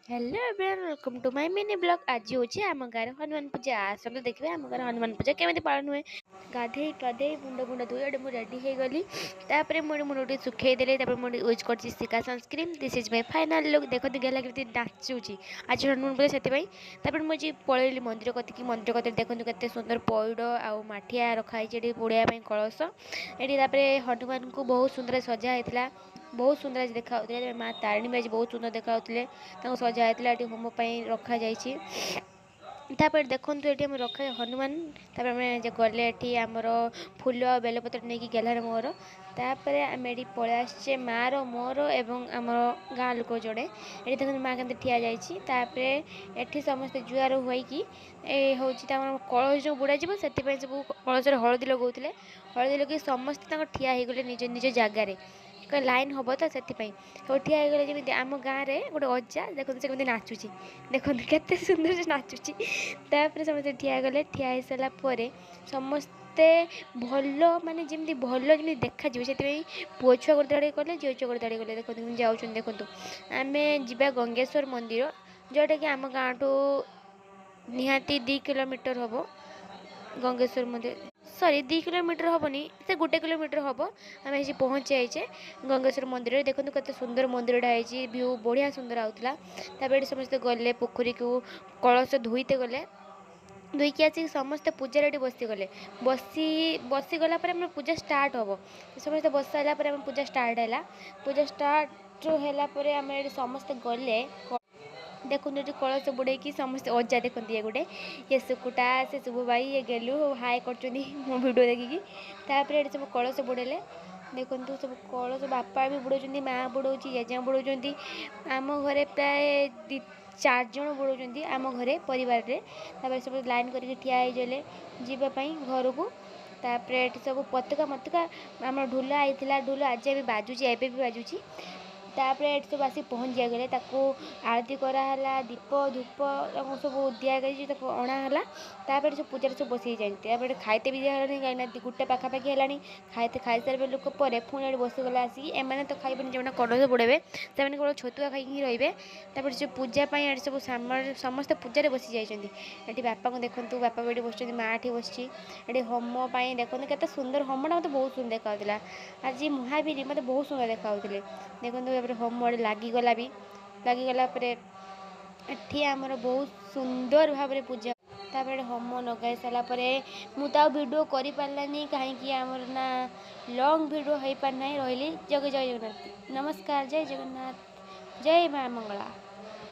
Hello everyone, welcome to my mini vlog. ଆଜି ହେଉଛି ଆମ ଗାଁରେ ହନୁମାନ ପୂଜା। ଆସନ୍ତୁ ଦେଖିବେ ଆମ ଗାଁରେ ହନୁମାନ ପୂଜା କେମିତି ପାଳନ ହୁଏ। ଗାଧେଇ ପାଧେଇ ମୁଣ୍ଡ ଫୁଣ୍ଡ ଧୋଇ ଏଠି ମୁଁ ରେଡ଼ି ହେଇଗଲି। ତାପରେ ମୁଁ ଏଠି ମୁଣ୍ଡ ଟିକେ ଶୁଖେଇ ଦେଲି। ତାପରେ ମୁଁ ୟୁଜ୍ କରିଛି ସିକା sunscreen. This is my final look. ଦେଖନ୍ତୁ ଗେଲା କେମିତି ନାଚୁଛି। ଆଜି ହନୁମାନ ପୂଜା ସେଥିପାଇଁ। ତାପରେ ମୁଁ ଆଜି ପଳେଇଲି ମନ୍ଦିର କତିକି। ମନ୍ଦିର କତିରେ ଦେଖନ୍ତୁ କେତେ ସୁନ୍ଦର ପଇଡ଼ ଆଉ ମାଠିଆ ରଖା ହେଇଛି ଏଠି ବୁଡ଼େଇବା ପାଇଁ କଳସ ଏଠି। ତାପରେ ହନୁମାନଙ୍କୁ ବହୁତ ସୁନ୍ଦର ସଜା ହେଇଥିଲା, ବହୁତ ସୁନ୍ଦର ଆଜି ଦେଖାଯାଉଥିଲେ। ମା ତାରିଣୀ ବି ଆଜି ବହୁତ ସୁନ୍ଦର ଦେଖାଯାଉଥିଲେ, ତାଙ୍କୁ ସଜା ହେଇଥିଲା। ଏଠି ହୋମ ପାଇଁ ରଖାଯାଇଛି। ତାପରେ ଦେଖନ୍ତୁ ଏଠି ଆମେ ରଖା ହନୁମାନ। ତାପରେ ଆମେ ଯେ ଗଲେ ଏଠି ଆମର ଫୁଲ ଆଉ ବେଲପତ୍ର ନେଇକି ଗେଲାର ମୋର। ତାପରେ ଆମେ ଏଠି ପଳେଇ ଆସିଛେ, ମାଆର ମୋର ଏବଂ ଆମର ଗାଁ ଲୋକ ଜଣେ। ଏଠି ଦେଖନ୍ତୁ ମା କେମିତି ଠିଆ ଯାଇଛି। ତାପରେ ଏଠି ସମସ୍ତେ ଜୁହାର ହୋଇକି ଏ ହେଉଛି ତାଙ୍କର କଳସ ଯେଉଁ ବୁଡ଼ାଯିବ, ସେଥିପାଇଁ ସବୁ କଳସରେ ହଳଦୀ ଲଗାଉଥିଲେ। ହଳଦୀ ଲଗେଇ ସମସ୍ତେ ତାଙ୍କ ଠିଆ ହେଇଗଲେ ନିଜ ନିଜ ଜାଗାରେ, ଲାଇନ୍ ହେବ ତ ସେଥିପାଇଁ ସବୁ ଠିଆ ହେଇଗଲେ। ଯେମିତି ଆମ ଗାଁରେ ଗୋଟେ ଅଜା, ଦେଖନ୍ତୁ ସେ କେମିତି ନାଚୁଛି, ଦେଖନ୍ତୁ କେତେ ସୁନ୍ଦର ସେ ନାଚୁଛି। ତାପରେ ସମସ୍ତେ ଠିଆ ହେଇଗଲେ। ଠିଆ ହେଇସାରିଲା ପରେ ସମସ୍ତେ ଭଲ ମାନେ ଯେମିତି ଭଲ ଯେମିତି ଦେଖାଯିବ, ସେଥିପାଇଁ ପୁଅ ଛୁଆ ଗୋଟେ ଧାଡ଼ି କଲେ, ଝିଅ ଛୁଆ ଗୋଟେ ଧାଡ଼ି କଲେ। ଦେଖନ୍ତୁ କେମିତି ଯାଉଛନ୍ତି। ଦେଖନ୍ତୁ ଆମେ ଯିବା ଗଙ୍ଗେଶ୍ୱର ମନ୍ଦିର, ଯେଉଁଟାକି ଆମ ଗାଁଠୁ ନିହାତି 2 କିଲୋମିଟର ହେବ ଗଙ୍ଗେଶ୍ୱର ମନ୍ଦିର। ସରି, 2 କିଲୋମିଟର ହେବନି, ସେ 1 କିଲୋମିଟର ହେବ। ଆମେ ଆସି ପହଞ୍ଚି ଯାଇଛେ ଗଙ୍ଗେଶ୍ୱର ମନ୍ଦିରରେ। ଦେଖନ୍ତୁ କେତେ ସୁନ୍ଦର ମନ୍ଦିରଟା ହେଇଛି, ଭିଉ ବଢ଼ିଆ ସୁନ୍ଦର ଆଉଥିଲା। ତାପରେ ଏଠି ସମସ୍ତେ ଗଲେ ପୋଖରୀକୁ, କଳସ ଧୋଇତେ ଗଲେ। ଧୋଇକି ଆସିକି ସମସ୍ତେ ପୂଜାରେ ଏଠି ବସିଗଲେ। ବସିଗଲା ପରେ ଆମର ପୂଜା ଷ୍ଟାର୍ଟ ହେବ। ସମସ୍ତେ ବସି ସାରିଲା ପରେ ଆମ ପୂଜା ଷ୍ଟାର୍ଟ ହେଲା। ପୂଜା ଷ୍ଟାର୍ଟ ହେଲା ପରେ ଆମେ ଏଠି ସମସ୍ତେ ଗଲେ। ଦେଖନ୍ତୁ ଏଠି କଳସ ବୁଡ଼େଇକି ସମସ୍ତେ। ଅଜା ଦେଖନ୍ତୁ, ଇଏ ଗୋଟେ, ଇଏ ସୁକୁଟା, ସେ ଶୁଭ ଭାଇ, ଇଏ ଗେଲୁ ହାଏ କରୁଛନ୍ତି ମୋ ଭିଡ଼ିଓ ଦେଖିକି। ତାପରେ ଏଠି ସବୁ କଳସ ବୁଡ଼େଇଲେ। ଦେଖନ୍ତୁ ସବୁ କଳସ ବାପା ବି ବୁଡ଼ଉଛନ୍ତି, ମା ବୁଡ଼ଉଛି, ଜେଜେମା ବୁଡ଼ଉଛନ୍ତି। ଆମ ଘରେ ପ୍ରାୟ 2 4 ଜଣ ବୁଡ଼ଉଛନ୍ତି ଆମ ଘରେ ପରିବାରରେ। ତାପରେ ସବୁ ଲାଇନ୍ କରିକି ଠିଆ ହେଇଗଲେ ଯିବା ପାଇଁ ଘରକୁ। ତାପରେ ଏଠି ସବୁ ପତାକା ମତକା, ଆମର ଢୋଲ ଆଇଥିଲା, ଢୋଲ ଆଜି ବି ବାଜୁଛି, ଏବେ ବି ବାଜୁଛି। ତାପରେ ଏଠି ସବୁ ଆସିକି ପହଞ୍ଚି ଗଲେ, ତାକୁ ଆଳତି କରାହେଲା, ଦୀପ ଧୂପ ତାକୁ ସବୁ ଦିଆଯାଇଛି, ତାକୁ ଅଣା ହେଲା। ତାପରେ ସବୁ ପୂଜାରେ ସବୁ ବସେଇ ଯାଆନ୍ତି। ତାପରେ ଖାଇତେ ବି ଦିଆହେଲାନି, କାହିଁକିନା ଗୋଟେ ପାଖାପାଖି ହେଲାଣି। ଖାଇତେ ଖାଇସାରିବା ଲୋକ ପରେ ପୁଣି ଏଠି ବସିଗଲେ ଆସିକି। ଏମାନେ ତ ଖାଇବେନି, ଯେଉଁମାନେ କଳସ ବୁଡ଼େଇବେ ସେମାନେ କେବଳ ଛତୁଆ ଖାଇକି ହିଁ ରହିବେ। ତାପରେ ସେ ପୂଜା ପାଇଁ ଏଠି ସବୁ ସମସ୍ତେ ପୂଜାରେ ବସି ଯାଇଛନ୍ତି। ଏଠି ବାପାଙ୍କୁ ଦେଖନ୍ତୁ, ବାପା ବି ଏଠି ବସିଛନ୍ତି, ମା ଏଠି ବସିଛି। ଏଠି ହୋମ ପାଇଁ ଦେଖନ୍ତୁ କେତେ ସୁନ୍ଦର ହୋମଟା, ମୋତେ ବହୁତ ସୁନ୍ଦର ଦେଖାଯାଉଥିଲା। ଆଜି ମହାବୀର ମୋତେ ବହୁତ ସୁନ୍ଦର ଦେଖାଯାଉଥିଲେ। ଦେଖନ୍ତୁ ତାପରେ ହୋମ ଏଠି ଲାଗିଗଲା ବି। ଲାଗିଗଲା ପରେ ଏଠି ଆମର ବହୁତ ସୁନ୍ଦର ଭାବରେ ପୂଜା। ତାପରେ ହୋମ ଲଗାଇ ସାରିଲା ପରେ ମୁଁ ତ ଆଉ ଭିଡ଼ିଓ କରିପାରିଲାନି, କାହିଁକି ଆମର ନା ଲଙ୍ଗ୍ ଭିଡ଼ିଓ ହେଇପାରିନାହିଁ। ରହିଲି, ଜୟ ଜୟ ଜଗନ୍ନାଥ, ନମସ୍କାର, ଜୟ ଜଗନ୍ନାଥ, ଜୟ ମା ମଙ୍ଗଳା।